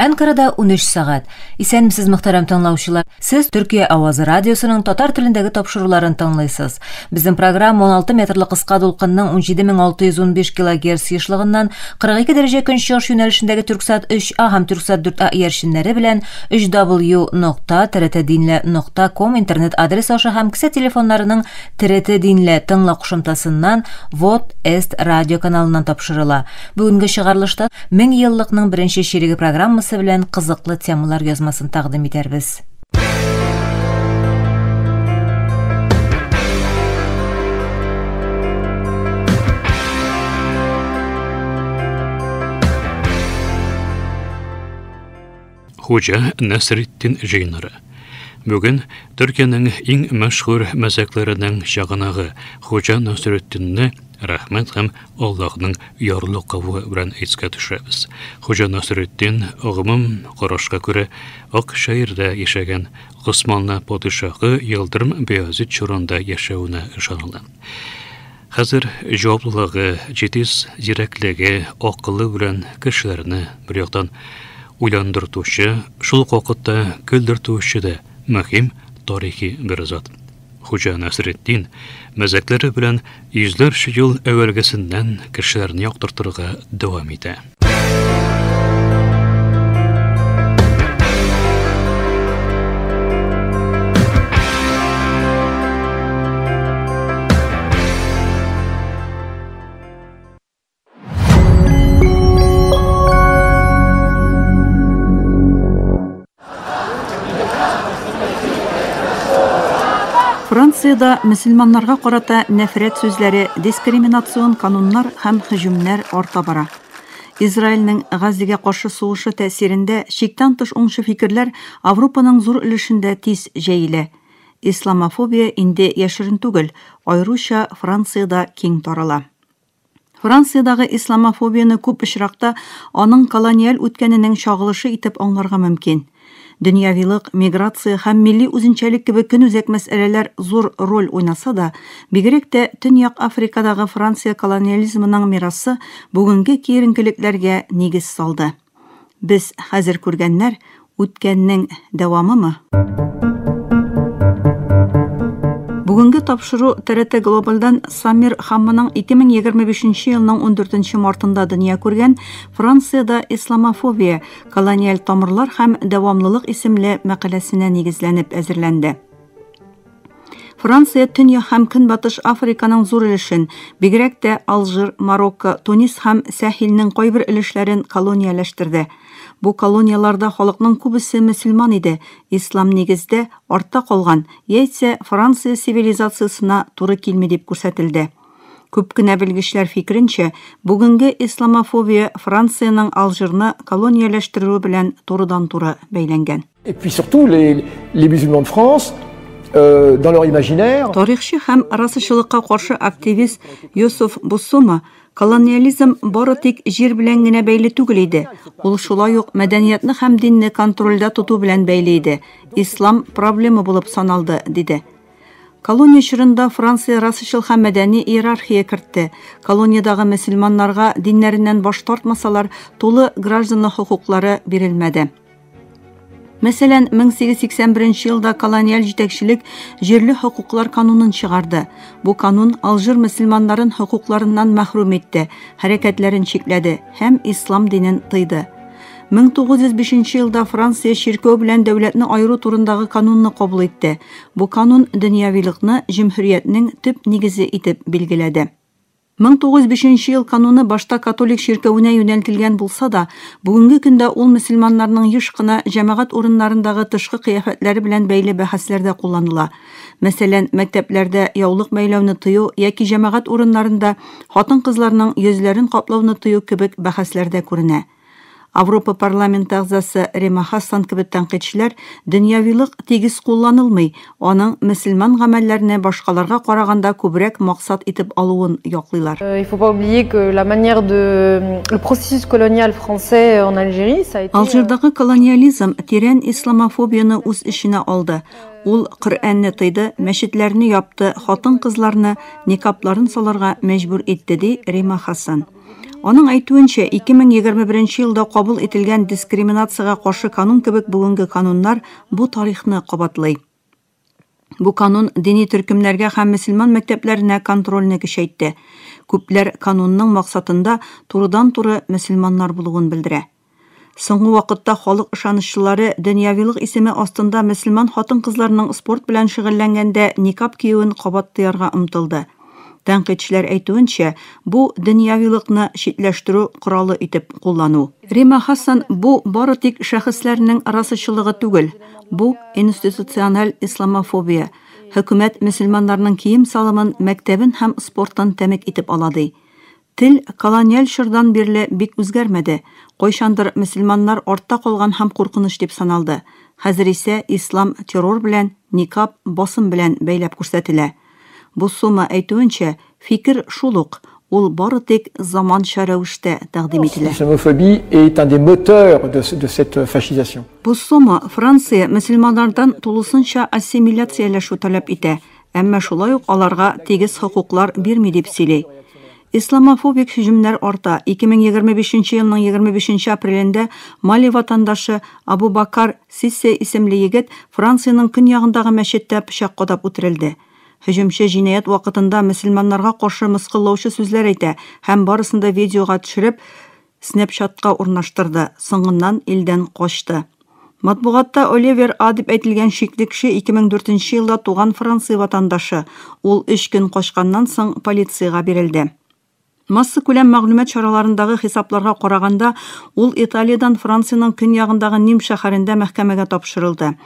Әнкарада 13 сәгать. Исәнмесез, мөхтәрәм тыңлаучылар. Сез Төркия авазы радиосының татар телендәге тапшыруларын тыңлыйсыз. Безнең программа 16 метрлы кыска дулкынның 17615 килогерц ешлыгыннан 42 дәрәҗә көнчыгыш юнәлешендәге Түрксат 3А һәм Түрксат 4А иярченнәре белән 3w.trtdinle.com интернет адресы аша һәм кесә телефоннарының TRT Dinle тыңла кушымтасыннан Вот Эст радио каналыннан тапшырыла. Бүгенге чыгарылышта 1000 еллыкның беренче чиреге программасы белән кызыклы темалар язмасын тәкъдим итәрбез. Хуҗа Насретдин җыеннары. Бүген Төркиянең иң мәшһүр мәзәкләренең чыганагы Хуҗа Насретдинне рәхмәт һәм Аллаһның ярлыкавы белән искә төшерәбез. Хуҗа Насретдин гомум карашка күрә Ак шәһәрдә яшәгән Госманлы падишаһы Йылдырым Баязид чорында яшәвенә ышаныла. Хәзер җаваплылыгы, җитез зирәклеге, акылы белән кешеләрне бер яктан уйландыртучы, шул ук вакытта көлдертүче дә мөһим тарихи бер зат. Хуҗа Насретдин мәзәкләре белән йөзләрчә ел әүвәлгесеннән кешеләрне яктыртырга дәвам итә. Франциядә мөселманнарга карата нәфрәт сүзләре, дискриминацион кануннар һәм һөҗүмнәр арта бара. Израильнең Газзегә каршы сугышы тәэсирендә чиктән тыш уңчы фикерләр Авропаның зур өлешендә тиз җәелә. Исламофобия инде яшерен түгел, аеруча Франциядә киң тарала. Франциядәге исламофобияне күп очракта аның колониаль үткәненең чагылышы итеп аңларга мөмкин. Дөньявилык, миграция һәм милли үзенчәлек кебек көнүзәк мәсьәләләр зур роль уйнаса да, бигрәк тә Төньяк Африкадагы Франция колониализмының мирасы бүгенге киеренкелекләргә нигез салды. Без хәзер күргәннәр үткәннең дәвамымы? Бүгенге тапшыру ТРТ Глобальдан Самир Хамманың 2025 елның 14 мартында дөнья күргән Франциядә исламофобия, колониаль тамырлар һәм дәвамлылык исемле мәкаләсенә нигезләнеп әзерләнде. Франция Төньяк һәм Көнбатыш Африканың зур өлешен, бигрәк тә Алжир, Марокко, Тунис һәм Сәхилнең кайбер өлешләрен колонияләштерде. Бу колонияләрдә халыкның күбесе мөселман иде, ислам нигездә артта калган, яисә Франция цивилизациясенә туры килми дип күрсәтелде. Күп кенә белгечләр фикеренчә, бүгенге исламофобия Франциянең Алжирны колонияләштерүе белән турыдан-туры бәйләнгән. Et puis surtout, les musulmans de France, dans leur imaginaire. Тарихчы һәм расачылыкка каршы активист Йосыф Буссума колониализм бары тик җир белән генә бәйле түгел иде. Ул шулай ук мәдәниятне һәм динне контрольдә тоту белән бәйле иде. Ислам проблема булып саналды, диде. Колония чорында Франция расачыл һәм мәдәни иерархия кертте. Колониядагы мөселманнарга диннәреннән баш тартмасалар, тулы гражданлык хокуклары бирелмәде. Мәсәлән, 1881 елда колониаль җитәкчелек җирле хокуклар канунын чыгарды. Бу канун Алжир мөселманнарын хокукларыннан мәхрүм итте, хәрәкәтләрен чикләде һәм ислам динен тыйды. 1905 елда Франция чиркәү белән дәүләтне аеру турындагы канунны кабул итте. Бу канун дөньявилыкны җөмһүриятнең төп нигезе итеп билгеләде. 1905 ел кануны башта католик чиркәвенә юнәлтелгән булса да, бүгенге көндә ул мөселманнарның еш кына җәмәгать урыннарындагы тышкы кыяфәтләре белән бәйле бәхәсләрдә кулланыла. Мәсәлән, мәктәпләрдә яулык бәйләүне тыю яки җәмәгать урыннарында хатын-кызларның йөзләрен каплауны тыю кебек бәхәсләрдә күренә. Авропа парламенты әгъзасы Рема Хассан кебек тәнкыйтьчеләр дөньявилык тигез кулланылмый, аның мөселман гамәлләренә башкаларга караганда күбрәк максат итеп алуын яклыйлар. Il faut pas oublier que la manière de le processus colonial français en Algérie, ça a été Алжирдагы колониализм тирән исламофобияне үз эченә алды. Ул Коръәнне тыйды, мәчетләрне япты, хатын-кызларны никабларын салырга мәҗбүр итте, ди Рима Хасан. Аның әйтүенчә, 2021 елда кабул ителгән дискриминациягә каршы канун кебек бүгенге кануннар бу тарихны кабатлый. Бу канун дини төркемнәргә һәм мөселман мәктәпләренә контрольне көчәйтте. Күпләр канунның максатында турыдан-туры мөселманнар булуын белдерә. Соңгы вакытта халык ышаныччылары дөньявилык исеме астында мөселман хатын-кызларының спорт белән шөгыльләнгәндә никаб киюен кабат тыярга омтылды. Тәнкыйтьчеләр әйтүенчә, бу дөньявилыкны читләштерү коралы итеп куллану. Рима Хасан бу бары тик шәхесләрнең расачылыгы түгел, бу институциональ исламофобия. Хөкүмәт мөселманнарның кием салымын, мәктәбен һәм спорттан тәмек итеп ала ди. Тел колониаль чордан бирле бик үзгәрмәде. Кайчандыр мөселманнар артта калган һәм куркыныч дип саналды. Хәзер исә ислам террор белән, никаб басым белән бәйләп күрсәтелә. Бу сума әйтүенчә, фикер шул ук, ул бары тик заманча рәвештә тәкъдим ителә. L'islamophobie est un des moteurs de cette fascisation. Бу сума Франция мөселманнардан тулысынча ассимиляцияләшү таләп итә, әмма шулай ук аларга тигез хокуклар бирми дип сөйли. Исламофобик һөҗүмнәр арта. 2025 елның 25 апрелендә Мали ватандашы Абу Бакар Сиссе исемле егет Франциянең көньягындагы мәчеттә пычак кадап үтерелде. Һөҗүмче җинаять вакытында мөселманнарга каршы мыскыллаучы сүзләр әйтә һәм барысын да видеога төшереп Snapchatка урнаштырды. Соңыннан илдән качты. Матбугатта Оливер А дип әйтелгән шикле кеше 2004 елда туган Франция ватандашы. Ул 3 көн качканнан соң полициягә бирелде. Массакүләм мәгълүмат чараларындагы хисапларга караганда, ул Италиядән Франциянең көньягындагы Ним шәһәрендә мәхкәмәгә тапшырылды.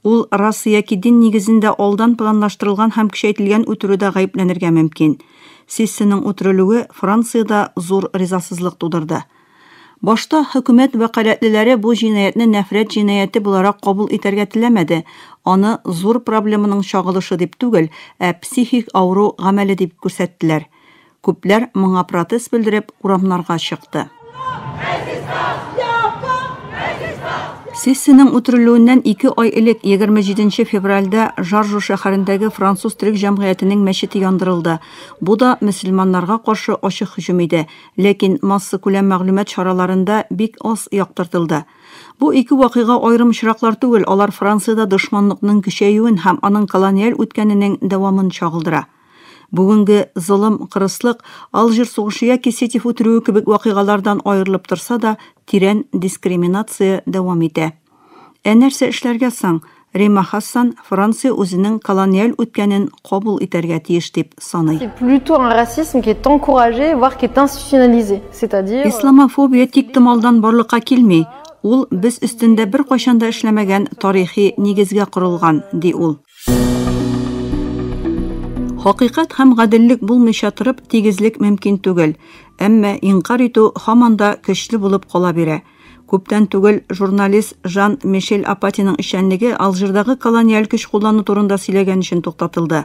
Ул раса яки дин нигезендә алдан планлаштырылган һәм көчәйтелгән үтерүдә гаепләнергә мөмкин. Сиссеның үтерелүе Франциядә зур ризасызлык тудырды. Башта хөкүмәт вәкаләтлеләре бу җинаятьне нәфрәт җинаяте буларак кабул итәргә теләмәде. Аны зур проблеманың чагылышы дип түгел, ә психик авыру гамәле дип күрсәттеләр. Күпләр моңа протест белдереп урамнарга чыкты. Сиссеның үтерелүеннән 2 ай элек 27 февральдә Жаржу шәһәрендәге француз төрек җәмгыятенең мәчете яндырылды. Бу да мөселманнарга каршы ачык һөҗүм иде, ләкин массакүләм мәгълүмат чараларында бик аз яктыртылды. Бу ике вакыйга аерым очраклар түгел, алар Франциядә дошманлыкның көчәюен һәм аның колониаль үткәненең дәвамын чагылдыра. Бүгенге золым, кырыслык, Алжир сугышы яки Сетиф үтерүе кебек вакыйгалардан аерылып торса да, тирән дискриминация дәвам итә. Ә нәрсә эшләргә соң? Рима Хассан Франция үзенең колониаль үткәнен кабул итәргә тиеш дип саный. C'est plutôt un racisme qui est encouragé, voire qui est institutionnalisé, c'est-à-dire Исламофобия тик томалдан барлыкка килми. Ул без өстендә бер кайчан да эшләмәгән тарихи нигезгә корылган, ди ул. Хакыйкать һәм гаделлек булмыйча торып тигезлек мөмкин түгел, әмма инкар итү һаман да көчле булып кала бирә. Күптән түгел журналист Жан-Мишель Апатиның эшчәнлеге Алжирдагы колониаль көч куллану турында сөйләгән өчен туктатылды.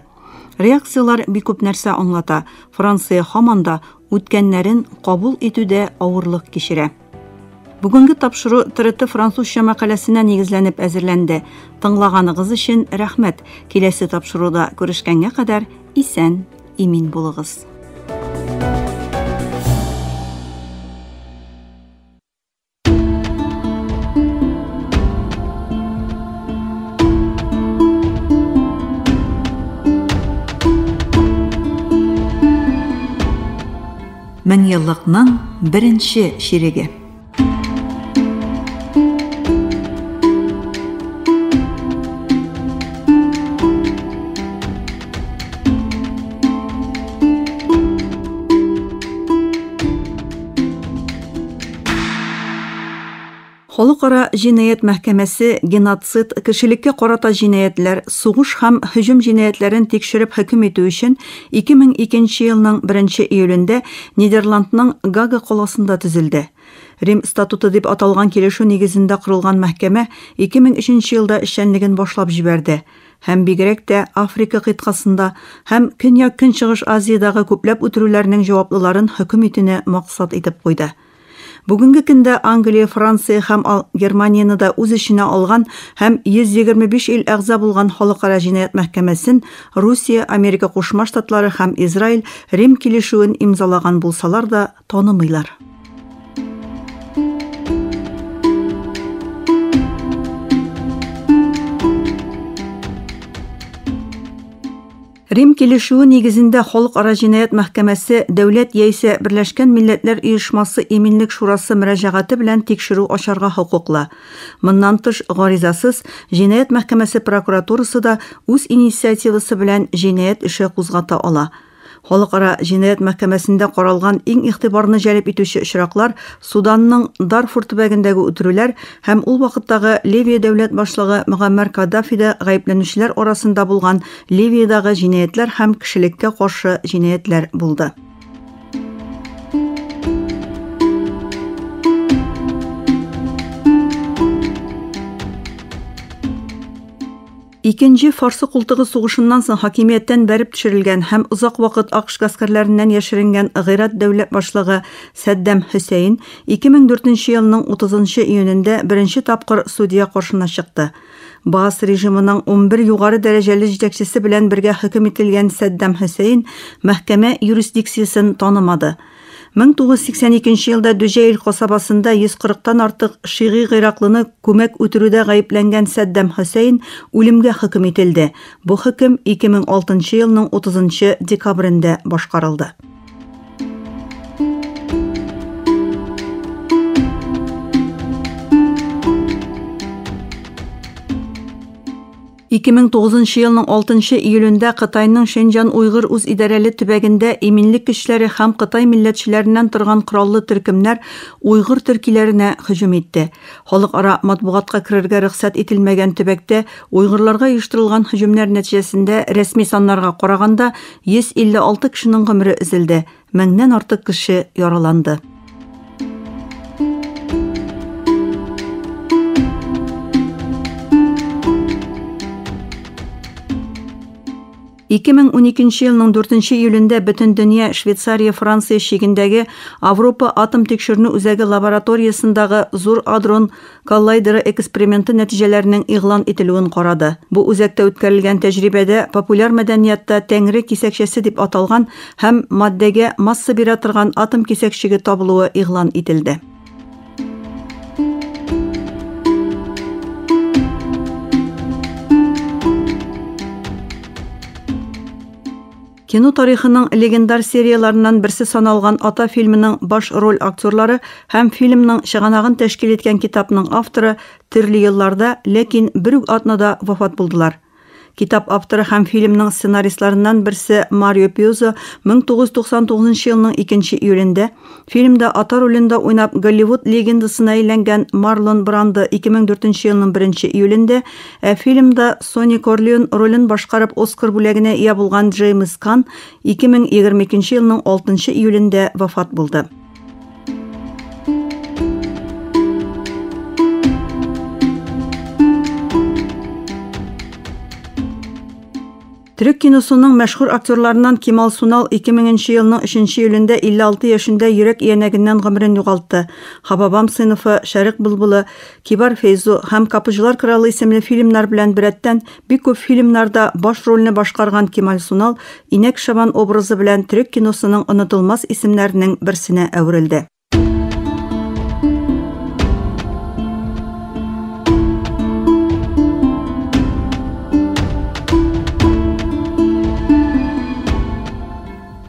Реакциялар бик күп нәрсә аңлата. Франция һаман да үткәннәрен кабул итүдә авырлык кичерә. Бүгенге тапшыру ТРТ французча мәкаләсенә нигезләнеп әзерләнде. Тыңлаганыгыз өчен рәхмәт. Киләсе тапшыруда күрешкәнгә кадәр исән, имин булыгыз. Меңьеллыкның беренче чиреге. Халыкара җинаять мәхкәмәсе геноцид, кешелеккә карата җинаятьләр, сугыш һәм һөҗүм җинаятьләрен тикшереп хөкем итү өчен 2002 елның 1 июлендә Нидерландның Гага каласында төзелде. Рим статуты дип аталган килешү нигезендә корылган мәхкәмә 2003 елда эшчәнлеген башлап җибәрде. Һәм бигрәк тә Африка кыйтгасында һәм Көньяк-Көнчыгыш Азиядагы күпләп үтерүләрнең җаваплыларын хөкем итүне максат итеп куйды. Бүгенге көндә Англия, Франция һәм Германияне дә үз эченә алган һәм 125 ил әгъза булган Халыкара җинаять мәхкәмәсен Русия, Америка Кушма Штатлары һәм Израиль Рим килешүен имзалаган булсалар да танымыйлар. Рим килешүе нигезендә Халыкара җинаять мәхкәмәсе дәүләт яисә Берләшкән Милләтләр Оешмасы Иминлек Шурасы мөрәҗәгате белән тикшерү ачарга хокуклы. Моннан тыш, гаризасыз җинаять мәхкәмәсе прокуратурасы да үз инициативасы белән җинаять эше кузгата ала. Халыкара җинаять мәхкәмәсендә каралган иң игътибарны җәлеп итүче очраклар Суданның Дарфур төбәгендәге үтерүләр һәм ул вакыттагы Ливия дәүләт башлыгы Мөгаммәр Каддафида гаепләнүчеләр арасында булган Ливиядагы җинаятьләр һәм кешелеккә каршы җинаятьләр булды. Икенче Фарсы култыгы сугышыннан соң хакимияттән бәреп төшерелгән һәм озак вакыт АКШ гаскәрләреннән яшеренгән Гыйрак дәүләт башлыгы Сәддәм Хөсәен 2004 елның 30 июнендә беренче тапкыр судья каршына чыкты. Баас режимының 11 югары дәрәҗәле җитәкчесе белән бергә хөкем ителгән Сәддәм Хөсәен мәхкәмә юрисдикциясен танымады. 1982 елда Дүҗәйл касабасында 140-тан артык шигый гыйраклыны күмәк үтерүдә гаепләнгән Сәддәм Хөсәен үлемгә хөкем ителде. Бу хөкем 2006 елның 30 декабрендә башкарылды. 2009 елның 6 июлендә Кытайның Шэньчжан Уйгыр үз идарәле төбәгендә иминлек көчләре һәм Кытай милләтчеләреннән торган кораллы төркемнәр уйгыр төркиләренә һөҗүм итте. Халыкара матбугатка керергә рөхсәт ителмәгән төбәктә уйгырларга оештырылган һөҗүмнәр нәтиҗәсендә рәсми саннарга караганда 156 кешенең гомере өзелде, меңнән артык кеше яраланды. 2012 елның 4 июлендә Бөтендөнья Швейцария-Франция чигендәге Авропа атом тикшеренү үзәге лабораториясендәге Зур адрон коллайдеры эксперименты нәтиҗәләренең игълан ителүен карады. Бу үзәктә үткәрелгән тәҗрибәдә популяр мәдәниятта Тәңре кисәкчәсе дип аталган һәм матдәгә масса бирә торган атом кисәкчеге табылуы игълан ителде. Кино тарихының легендар серияларыннан берсе саналган Ата фильмының баш роль актерлары һәм фильмның чыганагын тәшкил иткән китапның авторы төрле елларда, ләкин бер үк атнада вафат булдылар. Китап авторы һәм фильмның сценаристларыннан берсе Марио Пьюзо 1999 елның 2 июлендә фильмда ата ролендә уйнап Голливуд легендасына әйләнгән Марлон Брандо 2004 елның 1 июлендә, ә фильмда Сони Корлеон ролен башкарып Оскар бүләгенә ия булган Джеймс Кан 2022 елның 6 июлендә вафат булды. Төрек киносының мәшһүр актерларыннан Кемал Сунал 2000 елның 3 июлендә 56 яшендә йөрәк иянәгеннән гомерен югалтты. Хабабам сыйныфы, Шәрык былбылы, Кибар Фейзу һәм Капыҗылар кралы исемле фильмнар белән беррәттән бик күп фильмнарда баш рольне башкарган Кемал Сунал Инәк Шабан образы белән төрек киносының онытылмас исемнәренең берсенә әверелде.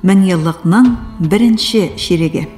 Меңьеллыкның беренче чиреге.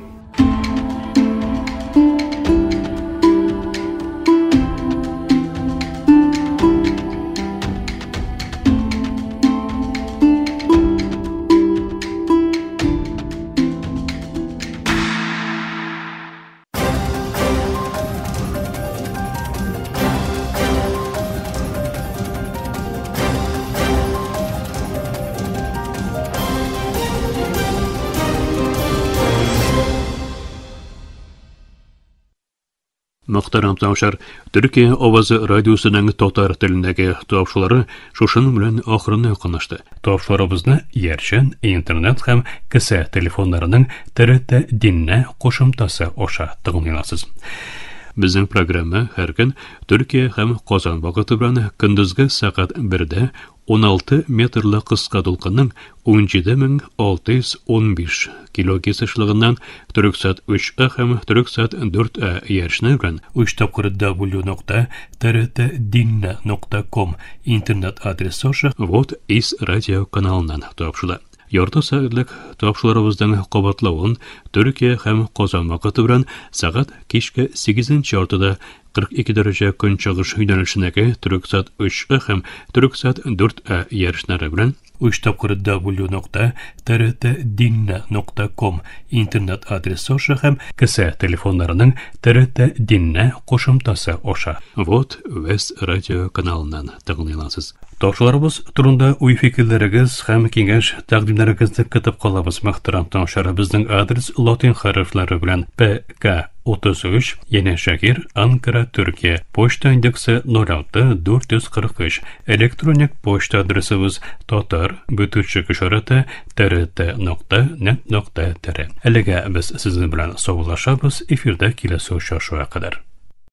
Мөхтәрәм тыңлаучылар, Төркия авазы радиосының татар телендәге тапшырулары шушының белән ахырына якынлашты. Тапшыруларыбызны иярчен интернет һәм кесә телефоннарының ТРТ Динне кушымтасы аша тыңлый аласыз. Безнең программа һәр көн Төркия һәм Казан вакыты белән көндезге сәгать 1дә 16 метрлы кыска дулкынның 17615 килогерц ешлыгыннан Төрексат 3А һәм Төрексат 4А иярчене белән 3 тапкыр w.trtdinne.com интернет адресы аша Вот из радио каналыннан тапшыла. Ярты сәгатьлек тапшыруларыбызның кабатлавын Төркия һәм Казан вакыты белән сәгать кичке 8 яртыда 42 дәрәҗә көнчыгыш юнәлешендәге Төрексат 3А һәм Төрексат 4А иярченнәре белән 3 тапкыр w.trtdinne.com интернет адресы аша һәм кесә телефоннарының TRT Dinle кушымтасы аша. Вот Вест радио каналыннан тыңлый аласыз. Тапшыруларыбыз турында уй-фикерләрегез һәм киңәш тәкъдимнәрегезне көтеп калабыз. Мөхтәрәм тыңлаучылар, безнең адрес латин хәрефләре белән ПК 33 Yenişehir, Ankara, Türkiye. Poçta индексы 06 443. Электроник почта адресыбыз tatar бөтүчек ишарәте trt.net.tr. Әлегә без сезнең белән саубуллашабыз. Эфирдә киләсе очрашуга кадәр.